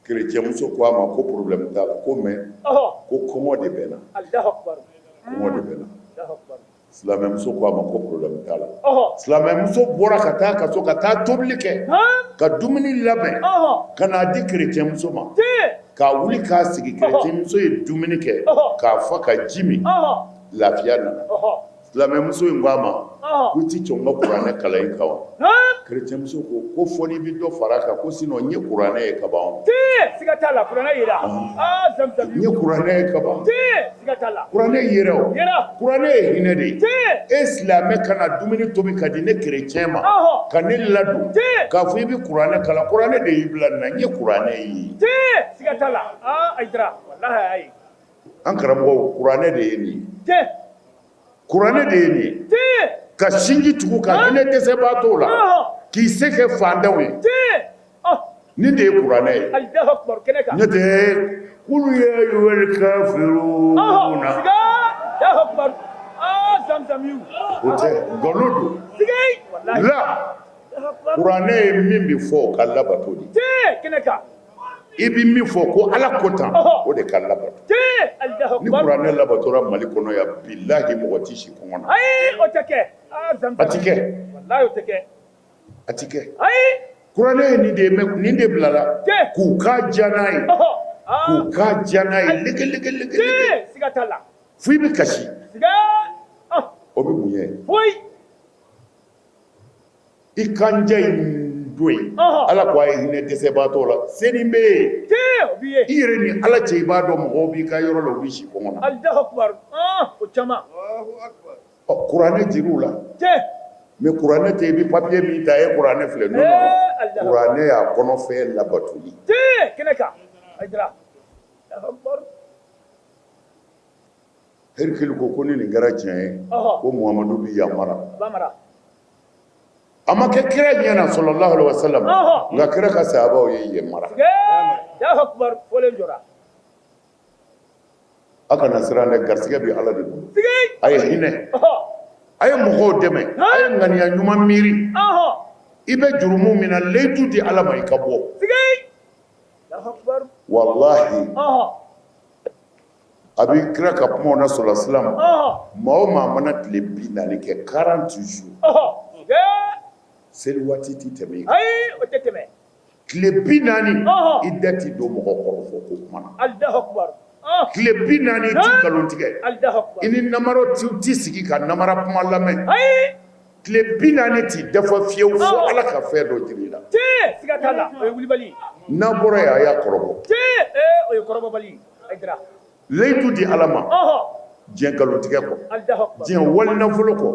kerecɛnmuso ko a ma ko problème t'a la ko mais ko kɔngɔ de bɛ n na kɔngɔ de bɛ n na silamɛmuso ko a ma ko problème t'a la silamɛmuso bɔra ka taa ka so ka taa tobili kɛ ka dumuni labɛn ka n'a di kerecɛnmuso ma k'a wuli k'a sigi kerecɛnmuso ye dumuni kɛ k'a fa ka ji min lafiya nana silamɛmuso in ko a ma ko i ti sɔn n ka kuranɛ kalan i kan wa kerecɛnmuso ko ko fo n'i bɛ dɔ fara a kan ko sinon n ye kuranɛ ye ka ban siga t'a la kuranɛ yera n ye kuranɛ ye ka ban siga t'a la kuranɛ yera o kuranɛ ye hinɛ de ye e silamɛ ka na dumuni tobi ka di ne kerecɛn ma ka ne ladon k'a fɔ i bɛ kuranɛ kalan kuranɛ de y'i bila nin na n ye kuranɛ ye siga t'a la Hayidara walahi a y'a ye An karamɔgɔw kuranɛ de ye nin ye kuranɛ de ye nin ye ka sinji tugu ka hinɛ dɛsɛbaatɔw la k'i se kɛ fantanw ye nin de ye kuranɛ ye n'o tɛ kulu ya ayuhal kafiruna o tɛ nkalon don la kuranɛ ye min bɛ fɔ o ka labato de i bɛ min fɔ ko Ala ko tan o de ka labato ni kuranɛ labatora Mali kɔnɔ yan bilahi mɔgɔ tɛ si kɔngɔ na ayi o tɛ kɛ a tɛ kɛ walahi o tɛ kɛ a tɛ kɛ ayi kuranɛ ye nin de ye mais nin de bilala k'u ka diya n'a ye k'u ka diya n'a ye leke leke leke siga t'a la fo i bɛ kasi o bɛ mun ye foyi I kanja in don yen Ala ko a ye hinɛ dɛsɛbaatɔ la seni bɛ yen i yɛrɛ ni Ala cɛ i b'a dɔn mɔgɔw b'i ka yɔrɔ la u bɛ si kɔngɔ na o caman ɔ kuranɛ jir'u la mais kuranɛ tɛ i bɛ papier min ta e kuranɛ filɛ non non kuranɛ y'a kɔnɔfɛn labatoli kɛnɛ kan Hercule ko ni nin kɛra tiɲɛ ye ko Muhamadu bɛ yan mara a ma kɛ kira ɲɛ na sallallahu alaihi wasallam nka kira ka sahabaw ye yen mara a kana siran dɛ garisɛgɛ bɛ Ala de bolo a ye hinɛ. A ye mɔgɔw dɛmɛ, a ye ŋaniya ɲuman miiri. I bɛ jurumu min na, layidu di Ala ma i ka bɔ. Walahi a bɛ kira ka kuma na sɔrɔ silamɛ maa o maa mana tile 40 kɛ 40 jours seli waati tɛ tɛmɛ i kan. Ayi, o tɛ tɛmɛ. Tile 40 i da tɛ don mɔgɔ kɔrɔfɔ ko kuma na. Tile 40 i tɛ nkalon tigɛ, i ni namara tɛ sigi ka namara kuma lamɛn. Tile 40 t'i dafa fiyewu fo Ala ka fɛn dɔ jira i la. Siga t'a la, o ye wulibali. N'a bɔra yen, a y'a kɔrɔbɔ. O ye kɔrɔbɔbali ye. Layidu di Ala ma diɲɛ nkalontigɛ kɔ, diɲɛ wali nafolo kɔ,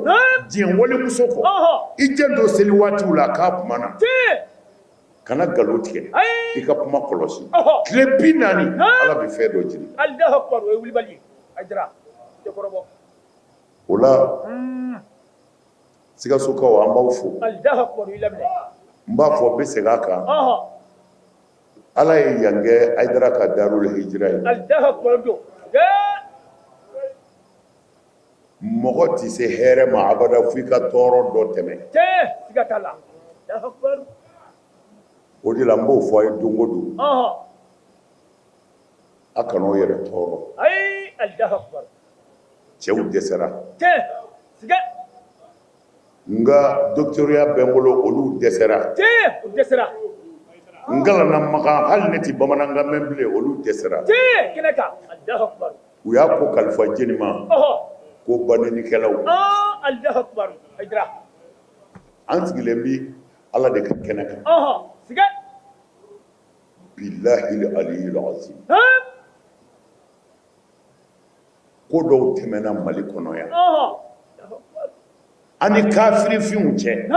diɲɛ walimuso kɔ, i janto seli waatiw la k'a tuma na, kana nkalon tigɛ, i ka kuma kɔlɔsi, tile 40 Ala bɛ fɛn dɔ jira i la. O la Sikasokaw, an b'aw fo, n b'a fɔ n bɛ segin a kan. Ala ye yan kɛ Hayidara ka darul hijira ye. Mɔgɔ tɛ se hɛrɛ ma abada fo i ka tɔɔrɔ dɔ tɛmɛ. O de la n b'o fɔ a ye don o don. A kana aw yɛrɛ tɔɔrɔ. Cɛw dɛsɛra. N ka docteurya bɛ n bolo, olu dɛsɛra. Tiɲɛ, u dɛsɛra. N kalanna Makan, hali ne tɛ bamanankan mɛn bilen, olu dɛsɛra. Tiɲɛ, kɛnɛ kan. Alahu akibaru. U y'a ko kalifa jɔni ma? Ko banɛnikɛlaw. Alahu akibaru. Hayidara. An sigilen bi Ala de ka kɛnɛ kan. Siga. Bilahi aliyil azim. Ko dɔw tɛmɛna Mali kɔnɔ yan an ni kafirifinw cɛ,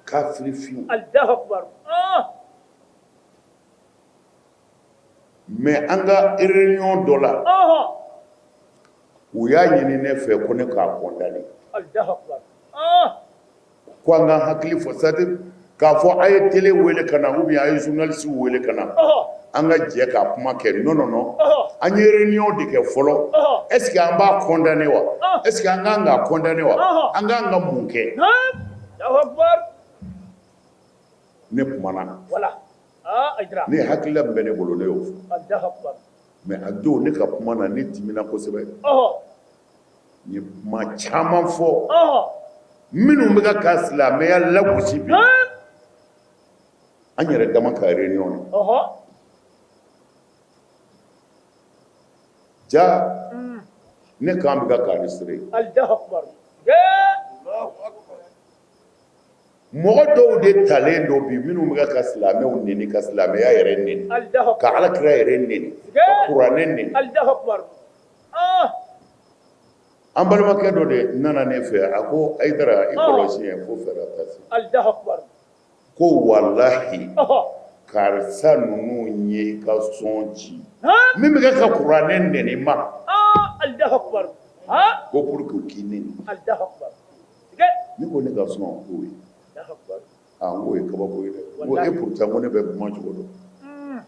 kafirifinw, mais an ka réunion dɔ la, u y'a ɲini ne fɛ ko ne k'a condamner, ko an ka hakili fɔ, c'est à dire k'a fɔ a ye télé wele ka na ou bien a ye journaliste wele ka na, an ka jɛ k'a kuma kɛ. Non, non, non, an ye réunion de kɛ fɔlɔ. Est ce que an b'a condamner wa? Est ce que an kan k'a condamner wa? An kan ka mun kɛ? Ne kumana, ne hakilila min bɛ ne bolo, ne y'o fɔ. Mais a don, ne ka kuma na, ne dimina kosɛbɛ. N ye kuma caman fɔ minnu bɛ ka silamɛya lagosi bi. An yɛrɛ dama ka réunion na, ja ne kan bɛ ka enregistrer. Mɔgɔ dɔw de talen don bi minnu bɛ ka silamɛw neni, ka silamɛya yɛrɛ neni, ka alakira yɛrɛ neni, ka kuranɛ neni. An balimakɛ dɔ de nana ne fɛ, a ko Hayidara, i kɔlɔsi il faut faire attention. Ko walahi, karisa ninnu ye i ka son ci min bɛ ka kuranɛ neni ma, ko pour que k'i neni. Ne ko ne ka son k'o ye, a n k'o ye kabako ye dɛ. N ko et pourtant ko ne bɛ kuma cogo dɔn.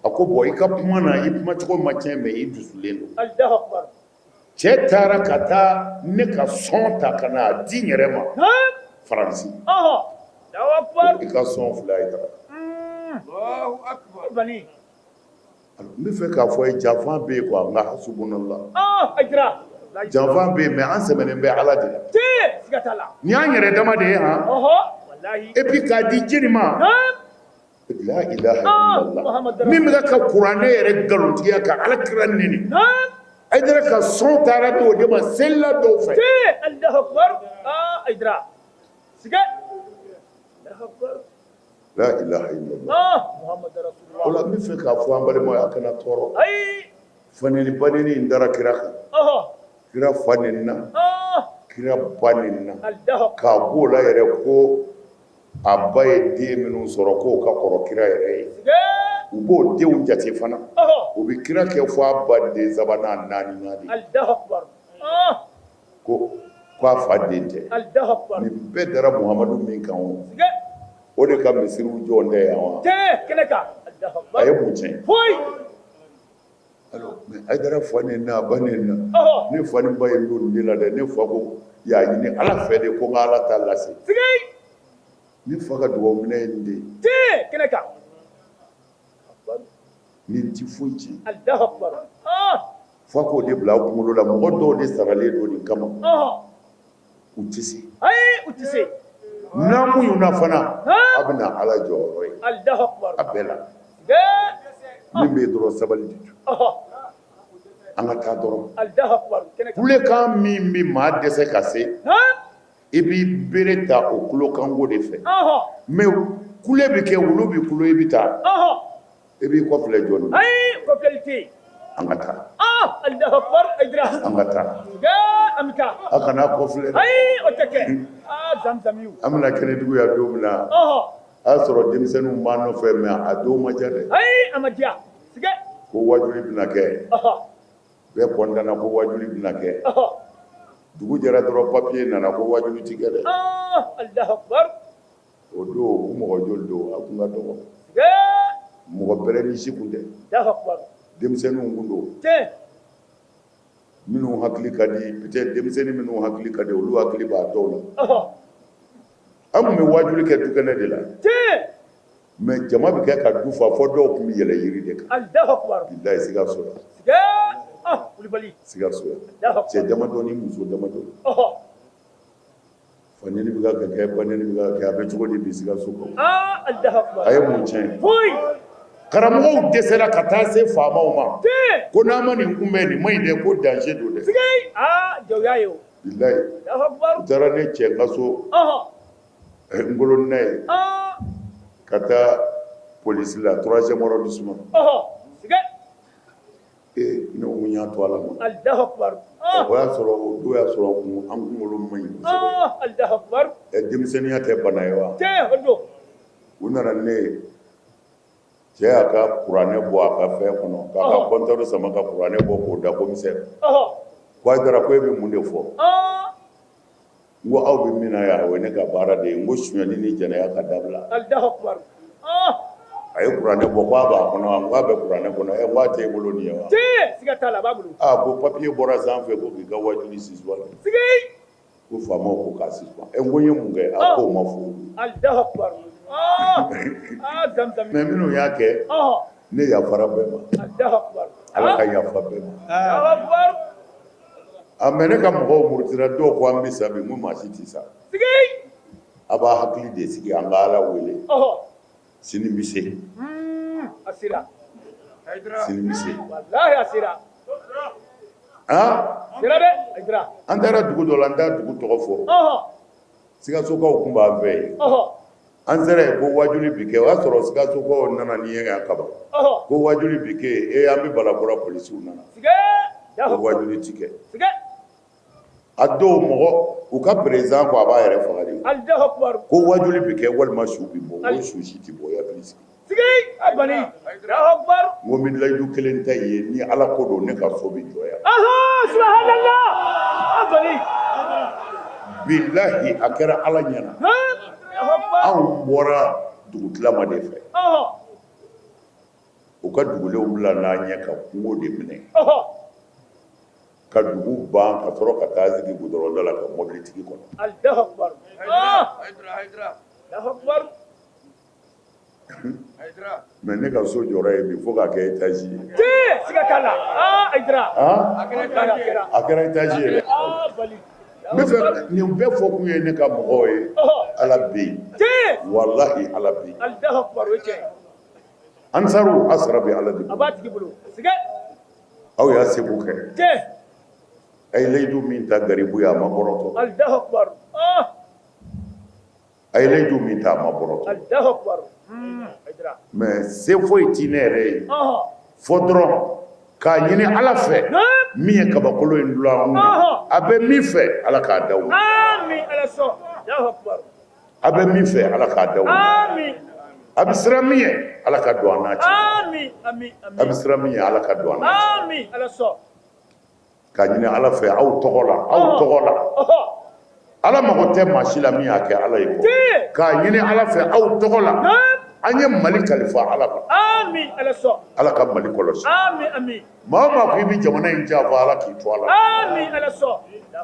A ko bon, i ka kuma na, i kumacogo ma tiɲɛ, mais i dusulen don. Cɛ taara ka taa ne ka son ta ka na di n yɛrɛ ma Faransi. I ka son filɛ, Hayidara. N bɛ fɛ k'a fɔ ye, janfa bɛ yen quoi, nka hasubunallah, janfa bɛ yen, mais an sɛmɛnen bɛ Ala de la. Nin y'an yɛrɛ dama de ye han, et puis k'a di jɔni ma? La ilaha illallah. Min bɛ ka kuranɛ yɛrɛ nkalontigiya, ka ala kira neni, Hayidara ka son taara d'o de ma selila dɔw fɛ. La ilaha illallah. O la n bɛ fɛ k'a fɔ an balimaw ye, a kana tɔɔrɔ. Faneni baneni in dara kira kan, kira fa nenina, kira ba nenina, k'a b'o la yɛrɛ ko a ba ye den minnu sɔrɔ k'o ka kɔrɔ kira yɛrɛ ye. U b'o denw jate fana, u bɛ kira kɛ fo a ba den sabanan naaninan de ko k'a fa den tɛ. Nin bɛɛ dara Muhamadu min kan, o o de ka misiriw jɔlen tɛ yan wa? A ye mun tiɲɛ? Alors, mais Hayidara fa nenina, a ba nenina. Ne fa ni ba ye don de la dɛ. Ne fa ko y'a ɲini Ala fɛ de ko n ka Ala ta lase. Ne fa ka dugawu minɛ ye nin de ye. Tiɲɛ kɛnɛ kan. Nin ti foyi tiɲɛ. Alahu akibaru. F'a k'o de bila aw kunkolo la, mɔgɔ dɔw de saralen don nin kama. U tɛ se. Ayi, u tɛ se. N'a muɲuna fana, a bɛna Ala jɔyɔrɔ ye. Alahu akibaru. A bɛɛ la. Min bɛ yen dɔrɔn, sabali de don. An ka taa dɔrɔn. Alahu akibaru. Kulekan min bɛ maa dɛsɛ ka se, i b'i bere ta o kulokanko de fɛ. Mais kule bɛ kɛ, wulu bɛ kulo, i bɛ taa. I b'i kɔfilɛ jɔn na? Ayi, kɔfilɛli tɛ yen. An ka taa. Alahu akibaru Hayidara. An ka taa. An bɛ taa. A kana kɔfilɛ dɛ. Ayi, o tɛ kɛ. Zamzamiw. An bɛna kɛnɛdugu yan don min na. A y'a sɔrɔ denmisɛnninw b'an nɔfɛ, mais a don ma diya dɛ. Ayi, a ma diya. Sigɛ. Ko wajuli bɛna kɛ. Bɛɛ kɔntanna ko wajuli bɛna kɛ. Dugu jɛra dɔrɔn, papiye nana ko wajuli ti kɛ dɛ. Alahu akibaru. O don, u mɔgɔ joli don? A kun ka dɔgɔ. Mɔgɔ bɛrɛ ni si kun tɛ. Denmisɛnninw kun don. Minnu hakili ka di, peut-être denmisɛnnin minnu hakili ka di, olu hakili b'a dɔw la. An tun bɛ wajuli kɛ dukɛnɛ de la. Mais jama bɛ kɛ ka du fa, fɔ dɔw tun bɛ yɛlɛ yiri de kan. Bilayi, Sikaso yan. Sikaso yan. Cɛ damadɔni, muso damadɔni. Fa nɛni bɛ ka kɛ, ba nɛni bɛ ka kɛ, a bɛ cogo di bi Sikaso kan? A ye mun tiɲɛ? Karamɔgɔw dɛsɛra ka taa se faamaw ma ko n'a ma nin kunbɛn, nin man ɲi dɛ, ko danger don dɛ. Bilayi, u taara ne cɛ n ka so Ngolonina ye ka taa polisi la, troisième arrondissement. Ee, ne ko n y'a to Ala ma. O y'a sɔrɔ, o don y'a sɔrɔ an kunkolo man ɲi kosɛbɛ. Ɛ, denmisɛnninya tɛ bana ye wa? U nana ne ye, cɛ y'a ka kuranɛ bɔ a ka fɛn kɔnɔ, k'a ka compteur sama ka kuranɛ bɔ k'o da commissaire. Ko Hayidara, ko e bɛ mun de fɔ? N ko aw bɛ min na yan, o ye ne ka baara de ye. N ko sonyali ni jɛnɛya ka dabila. A ye kuranɛ bɔ ko a b'a kɔnɔ wa? N ko a bɛ kuranɛ kɔnɔ. Ɛ, n ko a t'e bolo nin ye wa? Siga t'a la, a b'a bolo. Aa, ko papiye bɔra sanfɛ ko k'i ka wajuli suspendre. Ko faamaw ko k'a suspendre. Ɛ, n ko n ye mun kɛ? A k'o ma fɔ. Mais minnu y'a kɛ, ne yafara bɛɛ ma. Ala ka yafa bɛɛ ma. A mais ne ka mɔgɔw murutira, dɔw ko an bɛ sa bi. N ko maa si tɛ sa. A b'a hakili de sigi, an ka Ala wele. Sini bɛ se. A sera. Sini bɛ se. Walahi, a sera. Han? Sera dɛ, Hayidara. An taara dugu dɔ la, n t'a dugu tɔgɔ fɔ. Sikasokaw tun b'an fɛ yen. An sera yen ko wajuli bi kɛ. O y'a sɔrɔ Sikasokaw nana ni ye yan kaban. Ko wajuli bi kɛ yen. Ee, an bɛ Balakɔrɔ, polisiw nana. Ko wajuli ti kɛ. A dɔw mɔgɔ, u ka président ko a b'a yɛrɛ faga de. Ko wajuli bi kɛ walima su bi bɔ. Ko su si ti bɔ, i hakili sigi. N ko n bɛ layidu kelen ta i ye, ni Ala ko don, ne ka so bɛ jɔ yan. Bilahi, a kɛra Ala ɲɛna. Anw bɔra dugutilama de fɛ. U ka dugulenw bila n'an ɲɛ ka kungo de minɛ. Ka dugu ban ka sɔrɔ ka taa sigi goudron da la ka mobilitigi kɔnɔ. Mais ne ka so jɔra yen bi fo k'a kɛ étage ye. Siga t'a la. Hayidara. A kɛra étage ye dɛ. N bɛ fɛ nin bɛɛ fɔ kun ye ne ka mɔgɔw ye. Ala bɛ yen. Walahi, Ala bɛ yen. Ansaru, a sara bɛ Ala de bolo. A b'a tigi bolo. Aw y'a seko kɛ. A ye layidu min ta garibu ye, a ma bɔrɔtɔ. A ye layidu min ta, a ma bɔrɔtɔ. Mais se foyi ti ne yɛrɛ ye fɔ dɔrɔn k'a ɲini Ala fɛ, min ye kabakolo in dulon an kun, a bɛ min fɛ, Ala k'a d'aw ma. A bɛ min fɛ, Ala k'a d'aw ma. A bɛ siran min ɲɛ, Ala ka don an n'a cɛ. A bɛ siran min ɲɛ, Ala ka don an n'a cɛ. K'a ɲini Ala fɛ aw tɔgɔ la, aw tɔgɔ la. Ala mago tɛ maa si la min y'a kɛ Ala ye kɔ. K'a ɲini Ala fɛ aw tɔgɔ la. An ye Mali kalifa Ala ma. Ami Ala sɔn. Ala ka Mali kɔlɔsi. Ami ami. Maa o maa ko i bɛ jamana in janfa Ala k'i to a la. Ami Ala sɔn.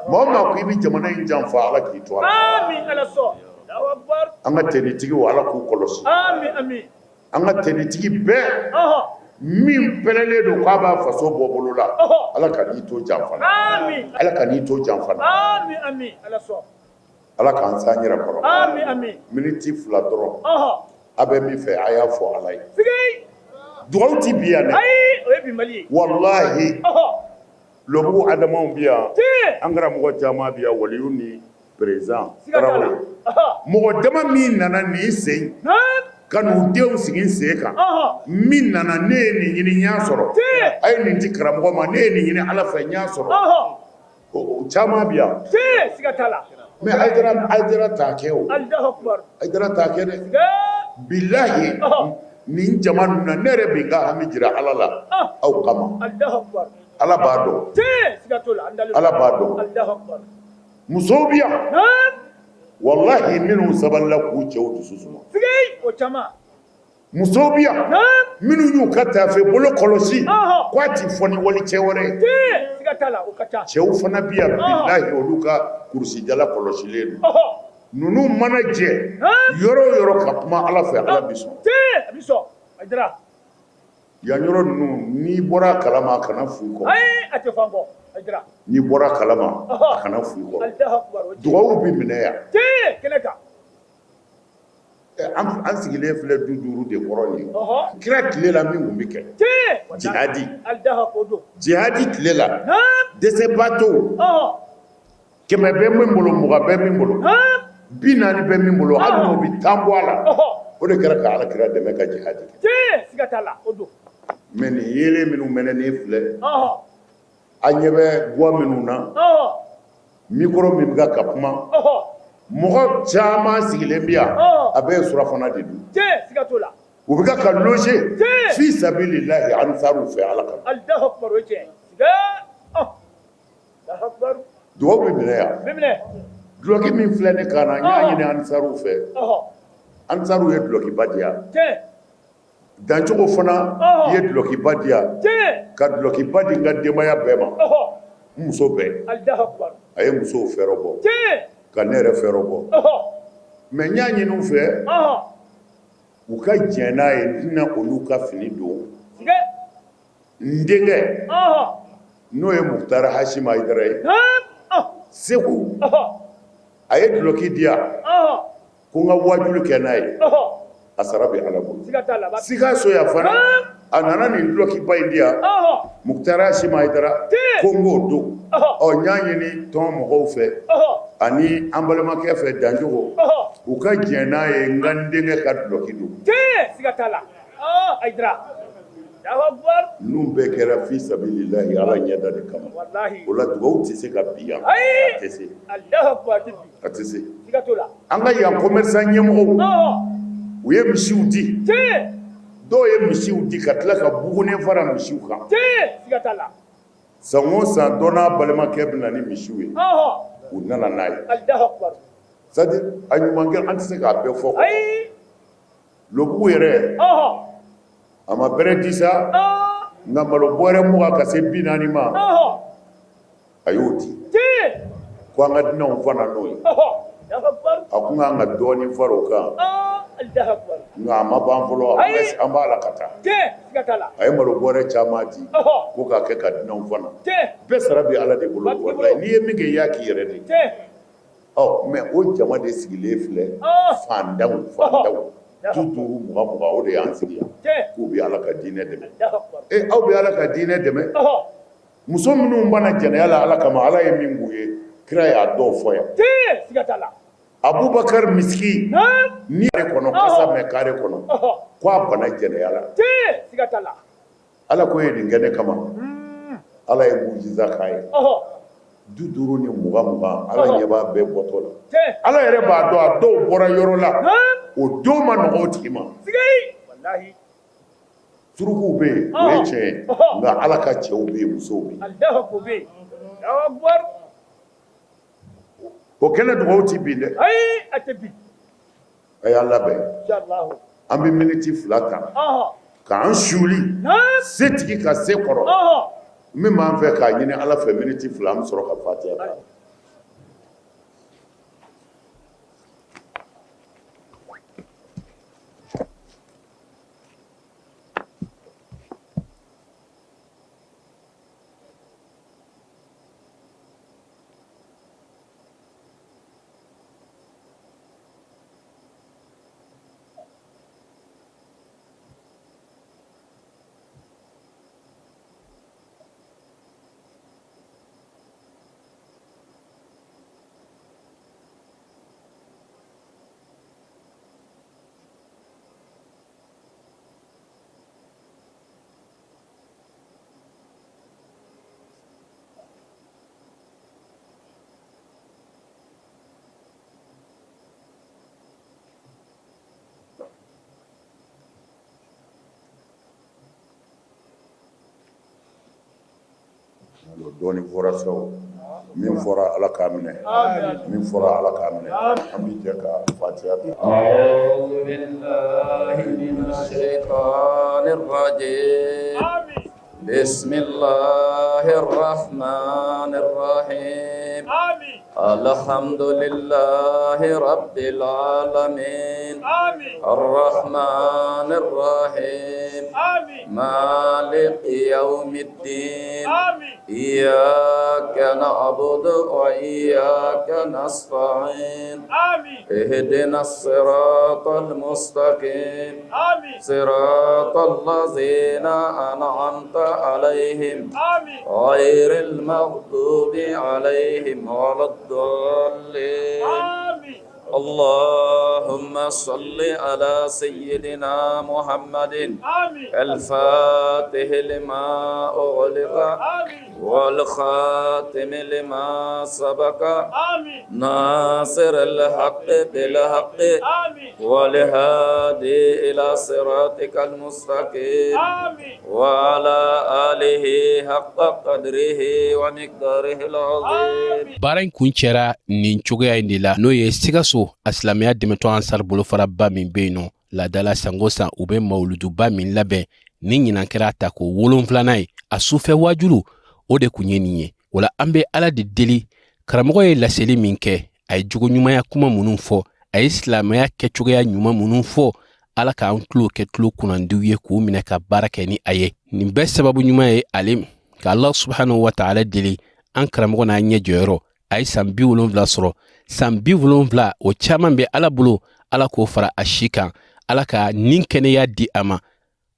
Maa o maa ko i bɛ jamana in janfa Ala k'i to a la. Ami Ala sɔn. Allahu akbar. An ka tenitigiw Ala k'u kɔlɔsi. Ami ami. An ka tenitigi bɛɛ. Ɔhɔ. Min pɛrɛlen don k'a b'a faso bɔ bolo la. Ɔhɔ. Ala kan'i to janfa la. Ami. Ala kan'i to janfa la. Ami ami Ala sɔn. Ala k'an s'an yɛrɛ kɔrɔ. Ami ami. Miniti 2 dɔrɔn. Ɔhɔ. A bɛ min fɛ a y'a fɔ Ala ye. Sigi. Dugawu ti bi yan dɛ. Ayi o ye binbali ye. Walahi. Ɔhɔ. Lobugu Adamaw bi yan. Tiɲɛ. An karamɔgɔ caman bi yan waliyu ni président. Siga t'a la. Ɔhɔ. Mɔgɔ dama min nana nin sen. Naam. Ka n'u denw sigi sen kan. Ɔhɔ. Min nana ne ye nin ɲini n y'a sɔrɔ. Tiɲɛ. A ye nin di karamɔgɔ ma ne ye nin ɲini Ala fɛ n y'a sɔrɔ. Ɔhɔ. O caman bi yan. Tiɲɛ siga t'a la. Mais Hayidara t'a kɛ o. Alahu akubar. Hayidara t'a kɛ dɛ. Siga. Bilahi. Ɔhɔ. Nin jama ninnu na ne yɛrɛ bɛ n ka hami jira Ala la. Aw kama. Alahu akubar. Ala b'a dɔn. Tiɲɛ siga t'o la an dalen. Ala b'a dɔn. Alahu akubar. Musow bi yan. Naam. Walahi minnu sabalila k'u cɛw dusu suma. Sigi o caman. Musow bi yan. Naam. Minnu y'u ka taafe bolo kɔlɔsi. Ɔhɔ. K'a ti fɔ ni wali cɛ wɛrɛ ye. Tiɲɛ siga t'a la o ka ca. Cɛw fana bi yan bilahi olu ka kurusijala kɔlɔsilen don. Ɔhɔ. Ninnu mana jɛ. Naam. Yɔrɔ o yɔrɔ ka kuma Ala fɛ Ala bi sɔn. Tiɲɛ a bi sɔn. Hayidara. Yan yɔrɔ ninnu n'i bɔra a kalama a kana f'u kɔ. Ayi a tɛ fɔ an kɔ. Hayidara. N'i bɔra a kalama a kana f'u kɔ. Alahu akubar. O tiɲɛ. Dugawu bi minɛ yan. Tiɲɛ kɛnɛ kan. An sigilen filɛ 50 de kɔrɔ nin ye. Ɔhɔ. Kira tile la min tun bɛ kɛ. Tiɲɛ. Jihadi. Alahu akubar o don. Jihadi tile la. Naam. Dɛsɛbaatɔw. Ɔhɔ. 100 bɛ min bolo 20 bɛ min bolo. Naam. 40 bɛ min bolo hali n'o bɛ 10 bɔ a la. Ɔhɔ. O de kɛra ka Ala kira dɛmɛ ka jihadi kɛ. Tiɲɛ siga t'a la o don. Mais nin yeelen minnu mɛnɛnen filɛ. Ɔhɔ. An ɲɛ bɛ guwa minnu na. Ɔhɔ. Micro min bɛ ka kuma. Ɔhɔ. Mɔgɔ caman sigilen bɛ yan. Ɔhɔ. A bɛɛ ye surafana de dun. Tiɲɛ siga t'o la. U bɛ ka loger. Tiɲɛ. Fi sabilillahi ansaru fɛ Ala kama. Alahu akubar o ye tiɲɛ ye. Siga. Ɔh. Alahu akubar. Dugawu bɛ minɛ yan. Bɛ minɛ. Dulɔki min filɛ ne kan na n y'a ɲini ansaru fɛ. Ɔhɔ. Ansaru ye dulɔkiba di yan. Tiɲɛ. Dancogo fana Ɔhɔ. ye dulɔkiba di yan. Tiɲɛ. Ka dulɔkiba di n ka denbaya bɛɛ ma. Ɔhɔ. N muso bɛɛ. Alahu akubar. A ye musow fɛɛrɛ bɔ. Tiɲɛ. Ka ne yɛrɛ fɛɛrɛ bɔ. Ɔhɔ. Mais n y'a ɲini u fɛ. Ɔhɔ. U ka jɛn n'a ye n tɛna olu ka fini don. Siga. N denkɛ. Ɔhɔ. N'o ye Mukutari Hashim Hayidara ye. Naam. Ɔh. Segu. Ɔhɔ. A ye dulɔki di yan. Ɔhɔ. Ko n ka wajulu kɛ n'a ye. Ɔhɔ. A sara bɛ Ala bolo. Siga t'a la. Sikaso yan fana. Naam. A nana nin dulɔkiba in di yan. Ɔhɔ. Mukutari Hashim Hayidara. Tiɲɛ. Ko n k'o don. Ɔhɔ. Ɔ n y'a ɲini tɔn mɔgɔw fɛ. Ɔhɔ. Ani an balimakɛ fɛ Dancogo. Ɔhɔ. U ka jɛn n'a ye n ka n denkɛ ka dulɔki don. Tiɲɛ siga t'a la. Ɔɔ Hayidara. Alahu akubar. Ninnu bɛɛ kɛra fi sabilillahi Ala ɲɛda de kama. Walahi. O la dugawu tɛ se ka bin yan. Ayi. A tɛ se. Alahu akubar a tɛ bin. A tɛ se. Siga t'o la. An ka yan commerçant ɲɛmɔgɔw. Ɔhɔ. U ye misiw di. Tiɲɛ. Dɔw ye misiw di ka tila ka bugunen fara misiw kan. Tiɲɛ siga t'a la. San o san dɔ n'a balimakɛ bɛ na ni misiw ye. Ɔhɔ. U nana n'a ye. Alahu akubar. C'est à dire a ɲumankɛ an tɛ se k'a bɛɛ fɔ. Ayi. Lobugu yɛrɛ. Ɔhɔ. A ma bɛrɛ di sa. Ɔɔ. Nka malo bɔrɛ 20 ka se 40 ma. Ɔhɔ. A y'o di. Tiɲɛ. Ko an ka dunanw fana n'o ye. Ɔhɔ. Alahu akubar. A kun kan ka dɔɔnin fara o kan. Ɔɔ Alahu akubar. Nka a ma ban fɔlɔ. Ayi. An b'a la ka taa. Tiɲɛ siga t'a la. A ye malo bɔrɛ caman di. Ɔhɔ. Ko k'a kɛ ka dunanw fana. Tiɲɛ. Bɛɛ sara bɛ Ala de bolo. Batigi bolo. Walayi n'i ye min kɛ i y'a k'i yɛrɛ de ye. Tiɲɛ. Ɔ mais o jama de sigilen filɛ. Ɔɔ. Fantanw fantanw. 50 20 20 o de y'an sigi yan. Tiɲɛ. K'u bɛ Ala ka diinɛ dɛmɛ. Alahu akubar. E aw bɛ Ala ka diinɛ dɛmɛ. Ɔhɔ. Muso minnu banna jɛnɛya la Ala kama Ala ye min k'u ye kira y'a dɔw fɔ yan. Tiɲɛ siga t'a la. Abubakar misiki. Naam. Ni kare kɔnɔ kasa mɛn kare kɔnɔ. Ɔhɔ. Ko a banna jɛnɛya la. Tiɲɛ siga t'a la. Ala ko ye nin kɛ ne kama. Ala ye mujiza k'a ye. Ɔhɔ. 50 ni 20 20 Ala ɲɛ b'a bɛɛ bɔtɔ la. Tiɲɛ. Ala yɛrɛ b'a dɔn a dɔw bɔra yɔrɔ la. Naam. O don ma nɔgɔ o tigi ma. Sigi. Walahi. Surukuw bɛ yen o ye tiɲɛ ye nka Ala ka cɛw bɛ yen musow bɛ yen. Alahu akubar o bɛ yen. Alahu akubar. O kɛnɛ dugawu tɛ bin dɛ. Ayi a tɛ bin. A y'a labɛn. Inshallah. An bɛ miniti 2 ta k'an suuli setigi ka se kɔrɔ min b'an fɛ k'a ɲini Ala fɛ miniti 2 an bɛ sɔrɔ ka fatiya ta. Dɔɔnin fɔra sa min fɔra Ala k'a minɛ min fɔra Ala k'a minɛ an bɛ jɛ ka fatiya ta. Bismillahirrahmanirrahim. Amin. Alhamdulillahi rabbil alamin. Amin. Arrahmanirrahim. Amin. Maliki yawmiddin. Amin. Iyyaka na'budu wa iyyaka nasta'in. Amin. Ihdinas siratal mustaqim. Amin. Siratal ladzina an'amta alaihim. Amin. Ghayril maghdubi alaihim waladdallin. Amin. Allahumma salli ala sayyidina Muhammadin. Amin. Al-Fatih lima ughliqa. Amin. Wal khatim lima sabaqa. Amin. Nasir al-haqqi bil haqqi. Amin. Wal hadi ila siratikal mustaqim. Amin. Wa ala alihi haqqa qadrihi wa miqdarihi al-azim. Baara in kuncɛra nin cogoya in de la, n'o ye Sikaso a silamɛya dɛmɛtɔn Ansar bolofaraba min bɛ yen nɔ, laadala san o san u bɛ mawuluduba min labɛn, ni ɲinan kɛra a tako 7nan ye. A sufɛ waajulu o de kun ye nin ye. O la an bɛ Ala de deli, karamɔgɔ ye laseli min kɛ, a ye jogo ɲumanya kuma minnu fɔ, a ye silamɛya kɛcogoya ɲuman minnu fɔ, Ala k'an tulo kɛ tulo kunnandiw ye k'u minɛ ka baara kɛ ni a ye. Nin bɛɛ sababu ɲuman ye ale ka Allah subhanahu wa ta'ala deli, an karamɔgɔ n'a ɲɛ jɔyɔrɔ, a ye san 70 sɔrɔ. San 70 o caman bɛ Ala bolo, Ala k'o fara a si kan, Ala ka nin kɛnɛya di a ma,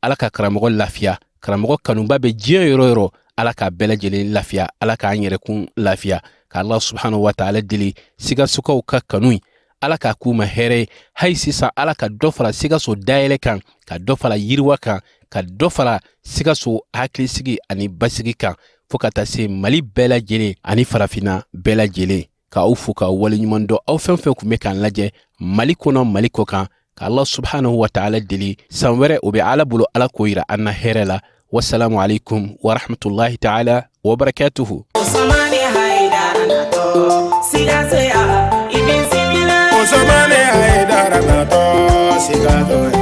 Ala ka karamɔgɔ lafiya. Karamɔgɔ kanuba bɛ diɲɛ yɔrɔ yɔrɔ, Ala k'a bɛɛ lajɛlen lafiya, Ala k'an yɛrɛkun lafiya. Ka Allah subhanahu wa ta'ala deli, Sikasokaw ka kanu, Ala k'a k'u ma hɛrɛ ye. Hali sisan Ala ka dɔ fara Sikaso dayɛlɛ kan, ka dɔ fara yiriwa kan, ka dɔ fara Sikaso hakilisigi ani basigi kan, fo ka taa se Mali bɛɛ lajɛlen ani farafinna bɛɛ lajɛlen. K'aw fo k'aw waleɲuman dɔn, aw fɛn fɛn kun bɛ k'an lajɛ Mali kɔnɔ, Mali kɔ kan. Ka Allah subhanahu wa ta'ala deli, san wɛrɛ o bɛ Ala bolo, Ala k'o yira an na hɛrɛ la. Wassalamu alaikum wa rahmatullahi ta'ala wa barakatuhu. Usmani Haidara natɔ Sikaso yan, i bisimila. Usmani Haidara natɔ Sikaso yan.